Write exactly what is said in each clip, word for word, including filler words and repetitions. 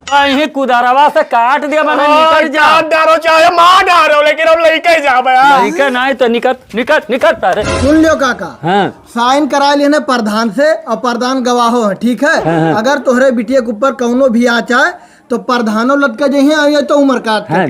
कहीं कुदारवा से काट दिया, मने निकल जा। काट डारो, चाहे मार डारो, लेकिन हम लइके जाबे, हाँ। लइके नाहीं तो निकल, निकल, निकल तारे। सुन लियो काका, हाँ। साइन कराए लेने प्रधान से, और प्रधान गवाहो है, ठीक है? हाँ, हाँ। अगर तोहरे बिटिया के ऊपर कौनो भी आँच आए, तो प्रधानो लटके जइहें, और ये तो उमर काट के। हाँ।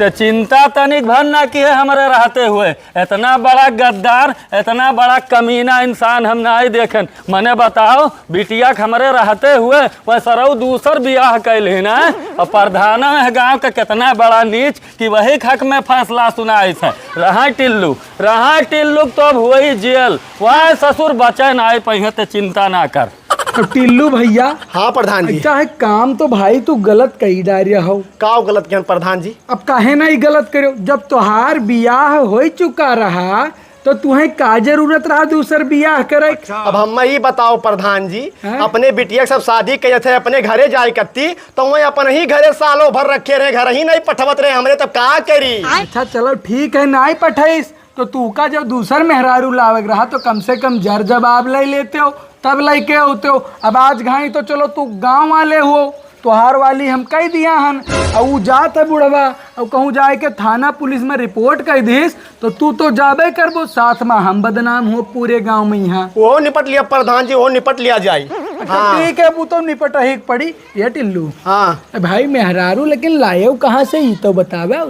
तो चिंता तनिक भर ना किहे हमरे रहते हुए। इतना बड़ा गद्दार, इतना बड़ा कमीना इंसान हम नाहीं देखेन। मने बताओ, बिटिया के हमरे रहते हुए वह सरऊ दूसर बियाह कैलही ना, और प्रधाना है गाँव के कितना बड़ा नीच कि वही के हक में फैसला सुनाइस है। रहा टिल्लू, रहा टिल्लू तो अब हुई जेल, वह ससुर बचे नाहीं पइहें, ते चिंता ना कर। तो टिल्लू भइया, हाँ प्रधान जी। चाहे काम तो भाई तू गलत कही डारिया हो। का गलत किहन प्रधान जी? अब काहे नाहीं गलत करियो, जब तोहार बियाह होइ चुका रहा, तो तुहें का जरूरत रहा दूसर बियाह करे? अच्छा। अब हम ई बताओ प्रधान जी, हाँ? अपने बिटिया के सब शादी कइथे, अपने घरे जाए कत्ती, तो वहीं अपन ही घरे सालों भर रखे रहे, घर ही नाहीं पठवत रहे हमरे, तब का करी? अच्छा चलो ठीक है, नाहीं पठाइस, तो तू का जब दूसर मेहरारू लावे के रहा, तो कम से कम जर जवाब ले लेते हो, तब लइके होते हो। अब आज घाई तो चलो तू गाँव वाले हो, तोहार वाली हम कह दिया हन, और ऊ जात है बुढ़वा, और कहूँ जाए के थाना पुलिस में रिपोर्ट कर दीस, तो तू तो जाबे करबो, साथ में हम बदनाम हो पूरे गाँव में यहाँ। वो निपट लिया प्रधान जी, वो निपट लिया जाए। अच्छा, हाँ। ठीक है, वो तो निपट ही पड़ी। ये टिल्लू, हाँ। ए भाई, मेहरारू लेकिन लाएउ कहाँ से, ई तो बतावे।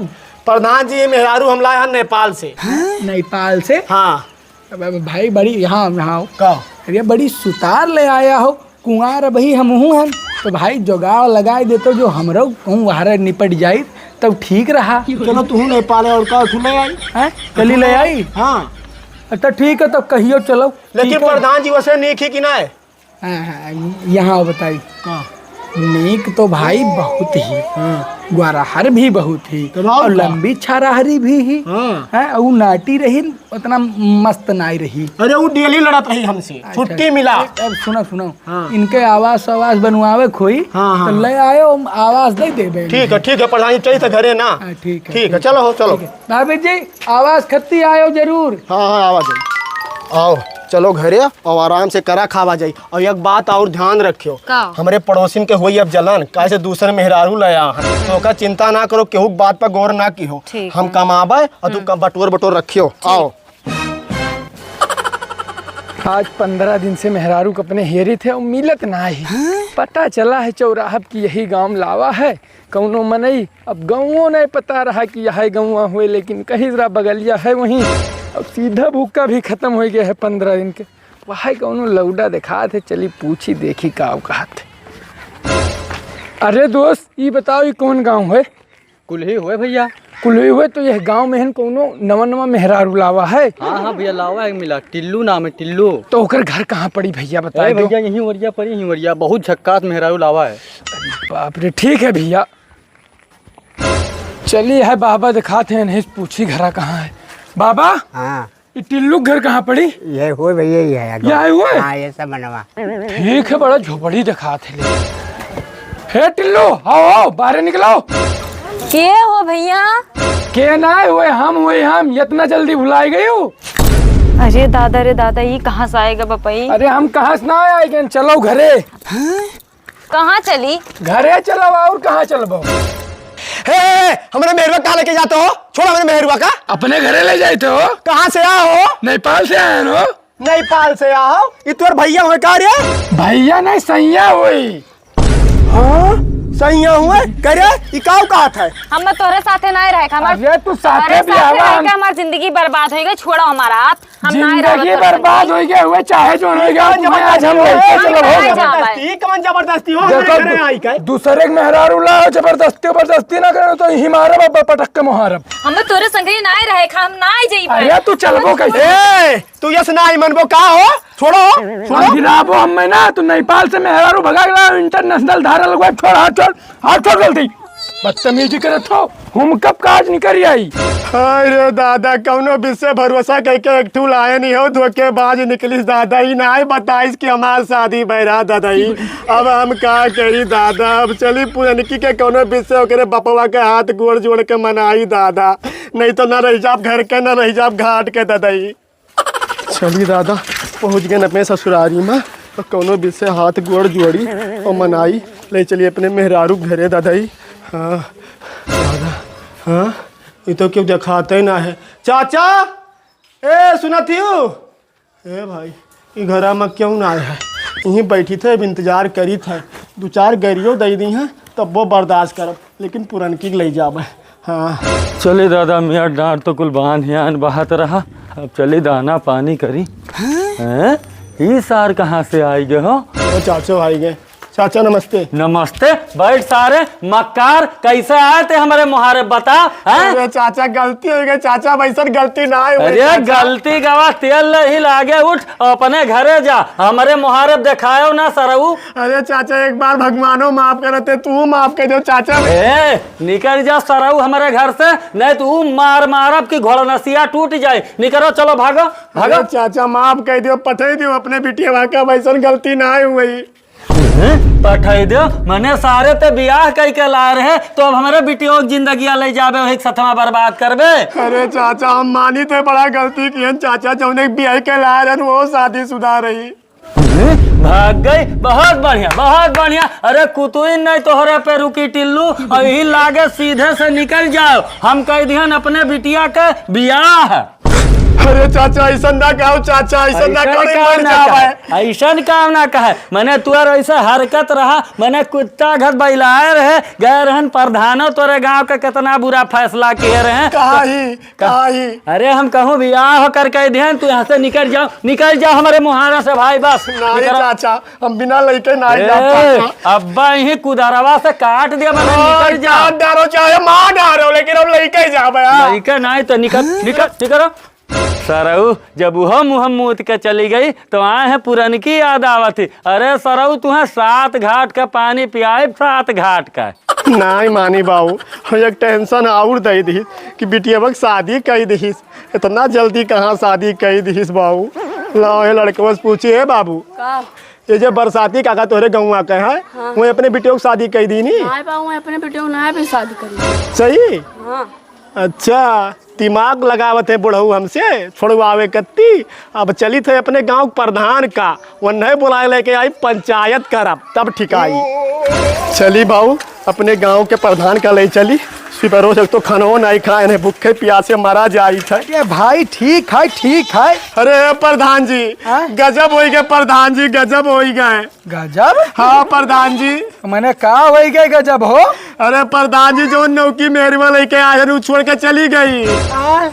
प्रधान जी, ये मेहरारू हम लाए हैं नेपाल से। नेपाल से? हाँ। अब, अब भाई, बड़ी, यहाँ, यहाँ। का? अरे, बड़ी सुतार ले आया हो, कुंवार अबही हमहू हन, तो भाई, जोगाड़ लगाए देतो, जो हमरो कहूँ वहरे निपट जाई, तब ठीक रहा। चलो, तू नेपाल है, और का, तू ले आई? हैं? चली ले आई? हाँ। अच्छा, ठीक है, तब कहियो, चलो। लेकिन ठीक है। प्रधान जी, वैसे नीक ही कि ना है? हाँ, हाँ, यहाँ बताई। का? नीक तो भाई बहुत ही, हाँ। गोरहर भी बहुत ही, तब और का? लंबी छरहरी भी ही। हाँ। हैं, ऊ नाटी रही, उतना मस्त नाई रही। अरे, ऊ डेली लड़त रही हमसे, अच्छा, छुट्टी मिला। अब सुनो, सुनो। हाँ। इनके आवास, आवास बनवावे खोई, हाँ, हाँ, तो हाँ। ले आयो, हम आवास दे देबे। ठीक है, ठीक है, प्रधान जी, चलिए तो घरे ना। हाँ, ठीक है, ठीक है, ठीक। चलो हो, चलो। ठीक है। भाभी जी, आवास खत्ती आयो जरूर। हाँ, हाँ, आवास आई। आओ, चलो घरे, और आराम से करा खावा जाई। और एक बात और ध्यान रखियो, का? हमरे पड़ोसिन के होई अब जलन, काहे से दूसर मेहरारू ले आ हन। तो ओका चिंता ना करो, केहू के बात पर गौर ना किहो। ठीक हम है। कमाबे और तू हम्म। कम बटोर बटोर रखियो। ठीक। आओ। आज पन्द्रह दिन से मेहरारू के अपने हेरे थे और मिलत ना ही। हाँ? पता चला है चौराहब की यही गांव लावा है कौनो मनई। अब गौवो नहीं पता रहा कि यह गौवा हुए, लेकिन कहीं जरा बगलिया है वहीं। अब सीधा भूखा भी खत्म हो गया है पन्द्रह दिन के। वह कौनो लौड़ा देखात है, चली पूछी देखी का कहत है। अरे दोस्त, ई बताओ, ई कौन गाँव है? कुल्ही हुए भइया। कुल्ही हुए, तो यह गाँव में हन कौनो नवा नवा मेहरारू लावा है? हाँ, हाँ भइया, लावा है, मिला, टिल्लू नाम है, टिल्लू। तो ओकर घर कहाँ पड़ी भइया, बताए ए दो। भइया, यहीं वरिया पड़ी, यहीं वरिया, बहुत झक्कास मेहरारू लावा है। बाप रे, ठीक है भइया। चली है बाबा देखात है, इन्हें पूछी घरा कहाँ है। बाबा, हाँ। ये टिल्लू घर कहाँ पड़ी? ये हुए भइया, ये है। ये आए हुए? हाँ, ये सब बनवा। ठीक है, बड़ा झोपड़ी देखात है। हे टिल्लू, आओ, आओ, बाहर निकलो। के हो भइया? के ना हुए, हम हुए, हम। इतना जल्दी भुलाई गई हो? अरे दादा रे दादा, ये कहाँ से आएगा बपई? अरे हम कहाँ से ना आएगा, चलो घरे। कहाँ चली? घरे चलब, और कहाँ चलबो? हे, हे, हे, हमरे मेहरुआ कहाँ लेके जाते हो? छोड़ हमरे मेहरुआ का। अपने घरे ले जाते हो? कहाँ से आए हो? नेपाल से आए हो। नेपाल से आए हो? ई तोर भइया होय का रे? भइया नहीं, सैया होई। हाँ, सैया होय? करे, ई काऊ कहत है? हम तोरे साथे नहीं रहे, हमार अरे तू साथे तोरे भी साथे आवा, रह के हम हमार जिंदगी बर्बाद हो गई, छोड़ो हमारा हाथ। हम ना जिंदगी रहब बर्बाद तोहरे। हो गया हुए, चाहे जो हो गया, ई कौन तुम्हें आज हम जबरदस्ती लेके हो? चलो, हो हम ना गया। जाब। ई कौन जबरदस्ती हो? हमरे देखो, घरे आई के? दूसरे के मेहरारू लाओ, जबरदस्ती, जबरदस्ती ना करो, तो यही मारब, अब पटक के मुहारब। हम तोरे संगे ना रहे, हम ना जाई पाए। अरे, तू चलबो कैसे? ए, तू यस ना आई मनबो का हो? छोड़ो, छोड़ो। हम गिराबो हम में ना, तू नेपाल से मेहरारू भगा के लाओ, international धारा लगवाए, छोड़, हाथ छोड़। हाथ छोड़ जल्दी, बदतमीजी करत हो, हम कब काज निकल आई। हाय रे दादा, कौनो बिस्से भरोसा कइके एक ठू लाए नहीं हो, धोखेबाज निकलिस दादा, ई नाय बताइस कि हमार शादी बैरा दादा ई। अब हम का करी दादा, अब चली पुरनकी के कौनो बिस्से ओकरे बपवा के हाथ गोड़ जोड़ के मनाई दादा, नहीं तो ना रह जाब घर के, ना रह जाब घाट के दादा ई। चली दादा, पहुँच गए अपने ससुरारी में, तो कौनो बिस्से हाथ गोड़ जोड़ी और मनाई। ले चली अपने मेहरारू घरे दादा ही। हाँ, दादा, हाँ, ये तो क्यों दिखाते ना है। चाचा, ए, सुनत हियो? ए भाई, ई घरा में क्यों ना आए है? यहीं बैठी थे, अब इंतजार करी थे। दो चार गरियो दे दी हैं, तब वो बर्दाश्त करब, लेकिन पुरनकी के ले जाबे। हाँ। चली दादा, मियाँ डांट तो कुल बांध हियान बहात रहा। अब चली दाना पानी करी। हैं? ई सार कहाँ से आई गए हो? ओ चाचो आई गए। चाचा नमस्ते। नमस्ते। बैठ सारे मक्कार, कैसे आए थे हमारे मुहारे बता, हैं? अरे चाचा गलती हो गई चाचा, वैसन गलती ना आए हुई अरे चाचा। गलती गवा तेल नहीं लागे, उठ अपने घरे जा, हमारे मुहारे दिखायो ना सरऊ। अरे चाचा एक बार भगवानो माफ करते, तू माफ कर दो चाचा। ए, निकल जा सरऊ हमारे घर से, नहीं तो ऊ मार मारब कि घोड़नसिया टूट जाए। निकलो, चलो भागो, भागो। अरे चाचा माफ कर दियो, पठे दियो अपने बिटिया का, वैसन गलती ना आए हुई। हैं? पठाई दे, मने सारे ते बियाह कई के लाए रहे, तो अब हमरे बिटियों की जिंदगिया ले जाबे, वही सथवा बर्बाद करबे। अरे चाचा, हम मानी थे बड़ा गलती किहन चाचा, जौने बियाह के लाए रहन वो शादीशुदा रही। हैं? भाग गई, बहुत बढ़िया, बहुत बढ़िया। अरे कुतुई नहीं तोहरे पे रुकी टिल्लू, और यही लागे सीधे से निकल जाओ, हम कह दिहन अपने बिटिया के बियाह। अरे चाचा, ऐसन ना कहो चाचा, ऐसन ना कहो, मर जाबे। ऐसन काम ना कहे, मने तोर ऐसे हरकत रहा, मने कुत्ता घर बैलाए रहे, गए रहन प्रधानो तोरे गांव के कितना बुरा फैसला किए रहे। कहा ही, कहा ही। अरे हम कहूँ बियाह कर कह दिहन, तू यहाँ से निकल जाओ, निकल जाओ हमारे मुहारा से भाई, बस। नहीं निकल। चाचा, हम बिना लइके ना ए, जा पाता। अब्बा यही कुदारवा से काट दिया, मने हाँ, निकल जा। काट डालो, चाहे मार डालो, लेकिन हम लइके जाबे, हाँ। लइके नहीं तो निकल, निकल, निकल। सरऊ, जब उहो मुँह मूत के चली गई, तो आए हैं पुरनकी याद आवत ही। अरे सरऊ, तुहें सात घाट का पानी पियाए, सात घाट का। नहीं मानी बाबू, एक tension और दे दी कि बिटिया के शादी कही दिहिस। इतना जल्दी कहाँ शादी कही दिहिस बाबू? लाओ, ये लड़कवा से पूछी, "ए बाबू, का? ये जो बरसाती काका तोहरे गौवा के है, हाँ। वही अपने बिटियों की शादी कही दी नी?" नहीं बाबू, मैं अपने बिटियों की नहीं भी शादी करी। सही? हाँ। अच्छा, दिमाग लगावत है बुढ़ऊ हमसे, छोड़वावे कत्ती। अब चली थे अपने गाँव के प्रधान का, वन्हे बुलाए लेके आई, पंचायत करब, तब ठिकाई। चली बाबू, अपने गाँव के प्रधान का ले चली। सुबह रोज एक तो खानो नहीं खाए, इन्हें भूखे प्यासे मरा जाई थे। अरे भाई, ठीक है, ठीक है। अरे प्रधान जी, हाँ? गजब होई गए प्रधान जी, गजब होई गए। गजब? हाँ प्रधान जी। मने का होई गए गजब हो? अरे प्रधान जी, जो नौकी मेहरवा लेके आए हैं, उ छोड़ के चली गई। आ?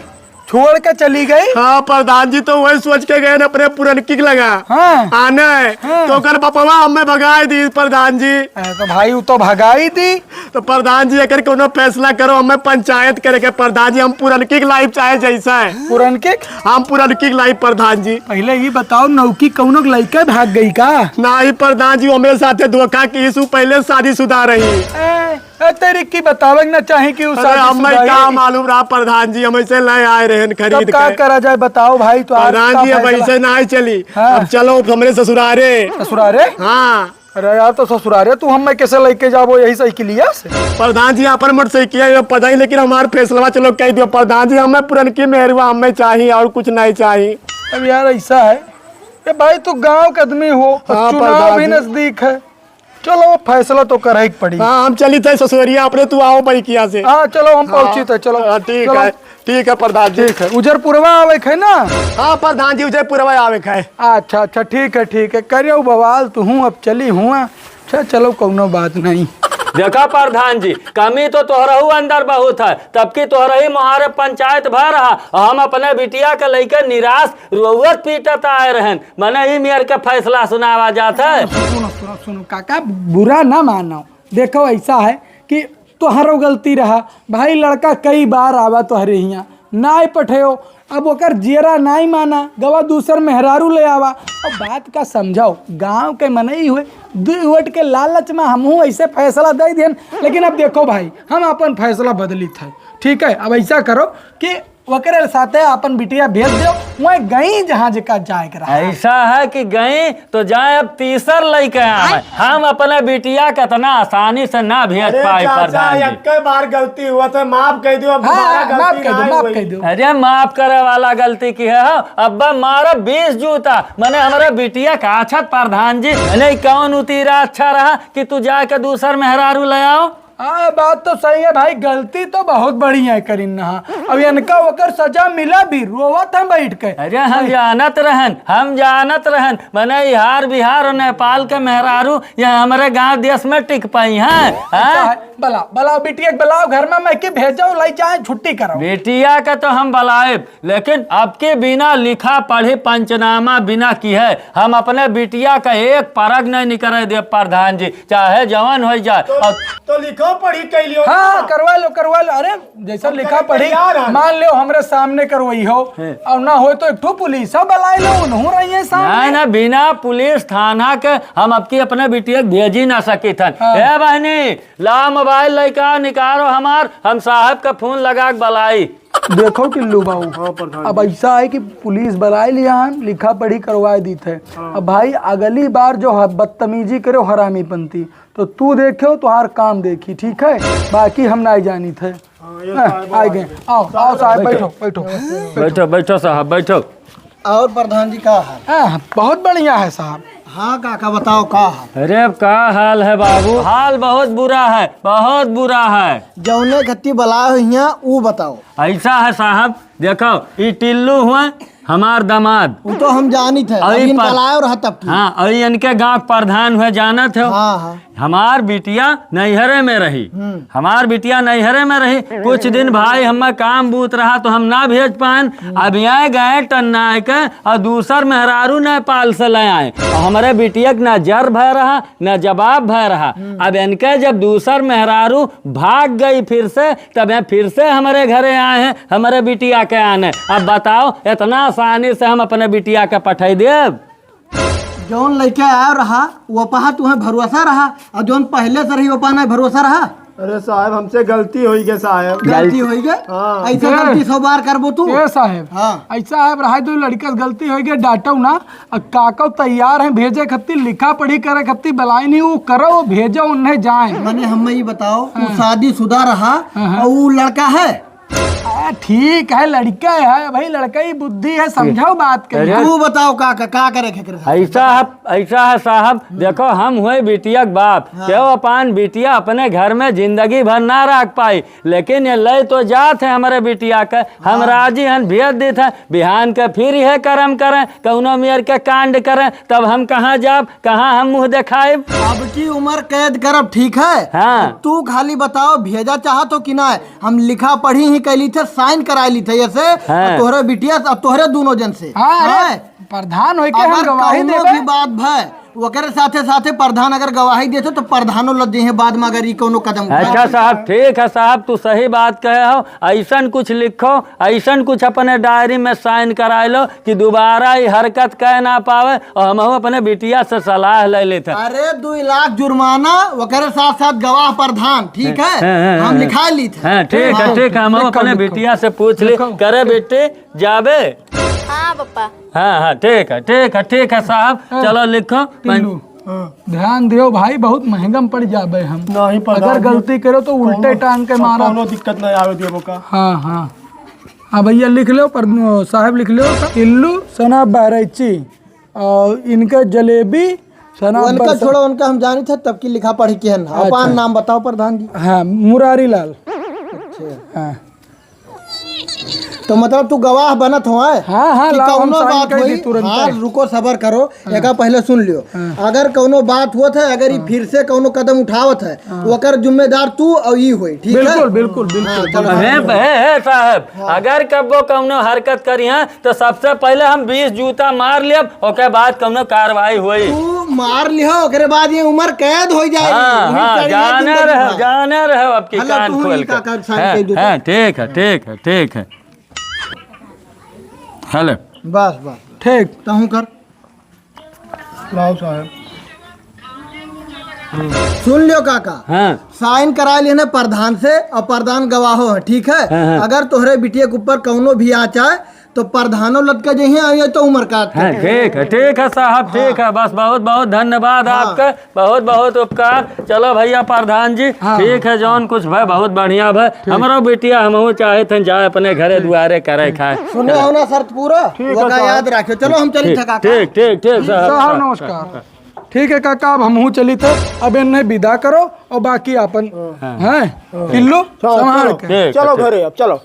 छोड़ के चली गई? हाँ प्रधान जी, तो वही सोच के गए न अपने पुरनकी के लगा। हाँ। आने, हाँ। तो ओकर बपवा हमें भगाए दी प्रधान जी। अरे तो भाई, वो तो भगाई दी। तो प्रधान जी, एकर कोनो फैसला करो, हमें पंचायत करे के प्रधान जी, हम पुरनकी के लाइफ चाहे जैसा है। पुरनकी? हम पुरनकी के लाइफ प्रधान जी। पहले ये बताओ, नौकी कौनो के लइका भाग गई का? नहीं प्रधान जी, वो मेरे साथे धोखा की, सु पहले शादीशुदा रही। ए, ए, तेरी की बतावे ना चाही कि उ अरे, शादीशुदा हमें का है। मालूम रहा प्रधान जी, हम ऐसे ले आए रहे हैं तब खरीद का के। करा जाए बताओ भाई, तो आज प्रधान का जी, अब फैसला? ऐसे ना चली। हाँ। अब चलो हमरे ससुरारे। ससुरारे? हाँ। अरे यार, तो ससुरारे तू हमें कैसे लेके जाबो यही साइकिलिया से? प्रधान जी, अपन मोटरसाइकिल है, पता ही, लेकिन हमार फैसला चलो कह दियो प्रधान जी, हमें पुरनकी मेहरवा हमें चाहिए और कुछ नहीं चाहिए। अब यार ऐसा है, ए भाई, तू गाँव के आदमी हो, हाँ, चुनाव प्रधान भी जी। नजदीक है। चलो, फैसला तो करही के पड़ी। हाँ, हम चली थे ससुरिया, अपने तू आओ बाइकिया से। हाँ, चलो, हम हाँ, पहुँची थे, चलो। हाँ, ठीक चलो। है, ठीक है प्रधान जी। ठीक है, उजरपुरवा आवे के है ना? हाँ प्रधान जी, उजरपुरवा आवे के है। अच्छा, अच्छा, ठीक है, ठीक है, करियो बवाल, तू हूँ, अब चली हुआ। अच्छा, चलो, कौनो बात नहीं। देखा प्रधान जी, कमी तो तोहरहू अंदर बहुत है, तब की तोहरही मुहारे पंचायत भर रहा, हम अपने बिटिया के लइके निराश रोवत पीटत आए रहन, मने ई मेर के फैसला सुनावा जात है। सुनो, सुनो, सुनो, काका, बुरा ना मानो। देखो, ऐसा है कि तोहरो गलती रहा, भाई, लड़का कई बार आवा तोहरे हियाँ, नाय पठेओ, अब ओकर जियरा नाय माना, गवा दूसर मेहरारू ले आवा। अब बात का समझाओ, गाँव के मनई हुए, दू वोट के लालच में हमहूँ ऐसे फैसला दे देन, लेकिन अब देखो भाई, हम अपन फैसला बदलित है, ठीक है? अब ऐसा करो कि ओकरे साथे आपन बिटिया भेज देउ, वहीं गई जहाँ जेका जाए के रहा। ऐसा है कि गई तो जाए, अब तीसर लइके आवे। हम अपने बिटिया के इतना आसानी से ना भेज अरे पाई चाचा, प्रधान जी। एक्के बार गलती हुआ था, माफ कर दियो, अब हाँ, दोबारा हाँ, गलती माफ कर दो, ना माफ होई। कर दो। अरे माफ करे वाला गलती की है हो? अब्बा मारो बीस जूता, मने हमरे बिटिया का अच्छा प्रधान जी, मने कौन उतीरा अच्छा रहा कि तू जाके दूसर मेहरारू ले आओ? हाँ, बात तो सही है भाई, गलती तो बहुत बड़ी है करिन ना। अब इनका ओकर सजा मिला भी, रोवत हम बैठ के। अरे हम जानत रहन, हम जानत रहन, मने ई हार बिहार और नेपाल के मेहरारू ये हमरे गांव देश में टिक पाई हैं, अच्छा हैं? है, बलाओ, बलाओ बिटिया के बलाओ घर में, मैं के भेजो, लाई जाए, छुट्टी करो। बिटिया के तो हम बलाएब, लेकिन अब के बिना लिखा पढ़ी पंचनामा बिना की है, हम अपने बिटिया का एक परग नहीं निकरे देब प्रधान जी, चाहे जवन होइ जाए। तो, और तो लिखो पढ़ी कइ लियो हाँ, ना। करवा लो, करवा लो। अरे, जैसा हम लिखा करे पढ़ी, तैयार हैं। मान लो हमरे सामने करवाई हो, हैं। और ना हो तो एक ठो पुलिस बलाए लो, उन्हों रही है सामने। ना, ना, बिना पुलिस थाना के हम अब की अपने बिटिया के भेजी ना सकित हन। हाँ। ए बहनी, ला मोबाइल लइका निकारो हमार, हम साहब का फोन लगा के बलाई। देखो टिल्लू बाबू, हाँ, प्रधान अब जी। ऐसा है कि पुलिस बुलाए लिया हन, लिखा पढ़ी करवाए दीत है। हाँ। अब भाई अगली बार जो ह-, बदतमीजी करे हरामी पंथी, तो तू देखे, तुहार काम देखी, ठीक है? बाकी हम नहीं जानित है। हाँ, ये हाँ, साहब आ आ गए। गए। आओ, आओ साहब, बैठो, बैठो। बैठो, बैठो साहब, बैठो। और प्रधान जी का हाल? हाँ, बहुत बढ़िया है साहब। हाँ काका, बताओ का हाल? अरे अब का हाल है बाबू? हाल बहुत बुरा है, बहुत बुरा है। जौने खत्ती बलाए हुई हैं, ऊ बताओ। ऐसा है साहब, देखो, ई टिल्लू हुए हमार दामाद। ऊ तो हम जानित है, और अभी ई पर- बलाए रहा तब की। हाँ, और ई इनके गांव के प्रधान हुए, जानत हो। हाँ, हाँ। हमार बिटिया नैहरे में रही, हम्म। हमार बिटिया नैहरे में रही। कुछ दिन भाई हमें काम बूत रहा तो हम ना भेज पाएन। हम्म। अब यहाँ गए टन्नाए के और दूसर मेहरारू नेपाल से ले आए और हमरे बिटिया के ना जर भय रहा, ना जवाब भय रहा। हम्म। अब इनके जब दूसर मेहरारू भाग गई फिर से, तब यहाँ फिर से हमरे घरे आए हैं, हमरे बिटिया के आने। अब बताओ, इतना आसानी से हम अपने बिटिया के पठाई देब? जौन लइके आयो रहा, वो पहा तुम्हें भरोसा रहा, और जौन पहले से रही, वो पहा नहीं भरोसा रहा। अरे साहब, हमसे गलती होई गई साहब। गलती होई गई? हाँ। ऐसे ए। गलती सौ बार करबो तू? ए साहब, हाँ। ऐसा है, रहा दो लड़का से गलती होई गई, डांटो ना। अब काको तैयार है भेजे खत्ती, लिखा पढ़ी करे खत्ती, बलाई नहीं, वो करो, वो भेजो, उन्हें जाए। मने हमें ये बताओ, वो हाँ। शादीशुदा रहा हाँ, हाँ। और वो लड़का है? आ, ठीक है, लड़का है भाई, लड़का ही बुद्धि है, समझाओ बात के। अरे। तू बताओ का, का, का करे के करे? ऐसा है, ऐसा है साहब, हम्म। देखो हम हुए बिटिया के बाप, हाँ। केहू अपन बिटिया अपने घर में जिंदगी भर ना रख पाई, लेकिन ये ले तो जात है हमरे बिटिया के, हम हाँ। राजी हन, भेज देत है, बिहान के फिर यह कर्म करें, कौनो मेर के कांड करें, तब हम कहाँ जाब, कहाँ हम मुँह देखाइब? अब की उम्र कैद करब, ठीक है? हाँ। तू खाली बताओ, भेजा चाहत हो कि ना? हम लिखा पढ़ी ही कैली थे, साइन कराई ली थे ऐसे, हाँ। और तोहरे बिटिया से, और तोहरे दोनों जन से। हाँ, अरे, हैं? प्रधान होइके हम अगर गवाही कौनो देबे। भी बात भय, ओकरे साथे साथे प्रधान अगर गवाही देते तो प्रधानो लद जइहें बाद में अगर ई कौनो कदम उठाए। अच्छा साहब, ठीक है साहब, तू सही बात कहे हो। ऐसन कुछ लिखो, ऐसन कुछ अपने डायरी में साइन कराए लो कि दोबारा ई हरकत कह ना पावे और हमहू अपने बिटिया से सलाह ले लेते। अरे, दुई लाख जुर्माना, ओकरे साथ साथ गवाह प्रधान, ठीक है? हाँ, हाँ, हम हाँ। लिखा ली थे। हाँ, ठीक है, हाँ, ठीक है, हम लिखो, अपने लिखो। बिटिया से पूछ ली। लिखो। करे बेटी, जाबे? हाँ, पापा। हाँ, हाँ, ठीक है, ठीक है, ठीक है साहब, हाँ। चलो लिखो। टिल्लू, हाँ। ध्यान दियो भाई, बहुत महंगा में पड़ जाबे हम। नहीं, प्रधान अगर जी, गलती करो तो उल्टे कौनो, टांग के मारा। कौनो दिक्कत नहीं आवे दियो का। हाँ, हाँ। हाँ भैया, लिख लो, पर, साहब लिख लो। टिल्लू, सना बहरैची। और इनका जलेबी, सना उनका बरसा- छोड़ो, उनका हम जानी थे, तब की लिखा पढ़ी के है ना। अच्छा। अपन नाम बताओ प्रधान जी। हाँ, मुरारी लाल। अच्छा। हाँ। तो मतलब तू गवाह बनत हो, हैं? हाँ, हाँ, कि लाओ, हम कौनो साइन बात कर दी होई? तुरंत। हाँ, रुको, सबर करो, हाँ। एका पहले सुन लियो। हाँ। अगर कौनो बात होत है, अगर ई हाँ। फिर से कौनो कदम उठावत है, हाँ। ओकर जिम्मेदार तू और ई होई, ठीक है? बिल्कुल, बिल्कुल, बिल्कुल, हाँ, चलो, बिल्कुल। हे, हे, हे साहब, हाँ। अगर कब्बो कौनो हरकत करी है, तो सबसे पहले हम बीस जूता मार लेब, ओके बाद कौनो कार्रवाई होई। तू मार लिहो, ओकरे बाद ये उम्र कैद हो जाए। हाँ, हाँ, जाने रहो, जाने रहो, अब की हेलो, कान तू खोल ही के। का कर, साइन हाँ, कर दो। हाँ, ठीक है, ठीक है, ठीक है। हेलो। बस, बस। ठीक। तहूँ कर। लाओ साहब। सुन लियो काका, हाँ। साइन करा लिहन प्रधान से, और प्रधान गवाहो है, ठीक है? हाँ, हाँ। अगर तोहरे बिटिया के ऊपर कौनो भी आँच आए, तो प्रधानो लटका जइहे, और ये तो उमर का हाँ, ठीक है, ठीक है साहब, ठीक हाँ। है। बस बहुत बहुत धन्यवाद हाँ। आपका, बहुत बहुत उपकार। चलो भैया प्रधान जी, हाँ। ठीक है, जौन कुछ भय बहुत बढ़िया भय। हमरो बिटिया, हमहू चाहत हन जाए अपने घरे दुआरे करे खाए। सुने हो ना शर्त पूरा? ठीक है, वका साहब। याद रखियो। चलो हम चली ठीक, थे काका। ठीक, ठीक, ठीक, साहब। साहब, नमस्कार। ठीक है काका, अब हमहू चली थे, अब इन्हें विदा करो और बाकी आपन हाँ। हैं, हाँ। किल्लू, हाँ, संभाल चलो, के। ठीक है, चलो ठीक। घरे अब, चलो।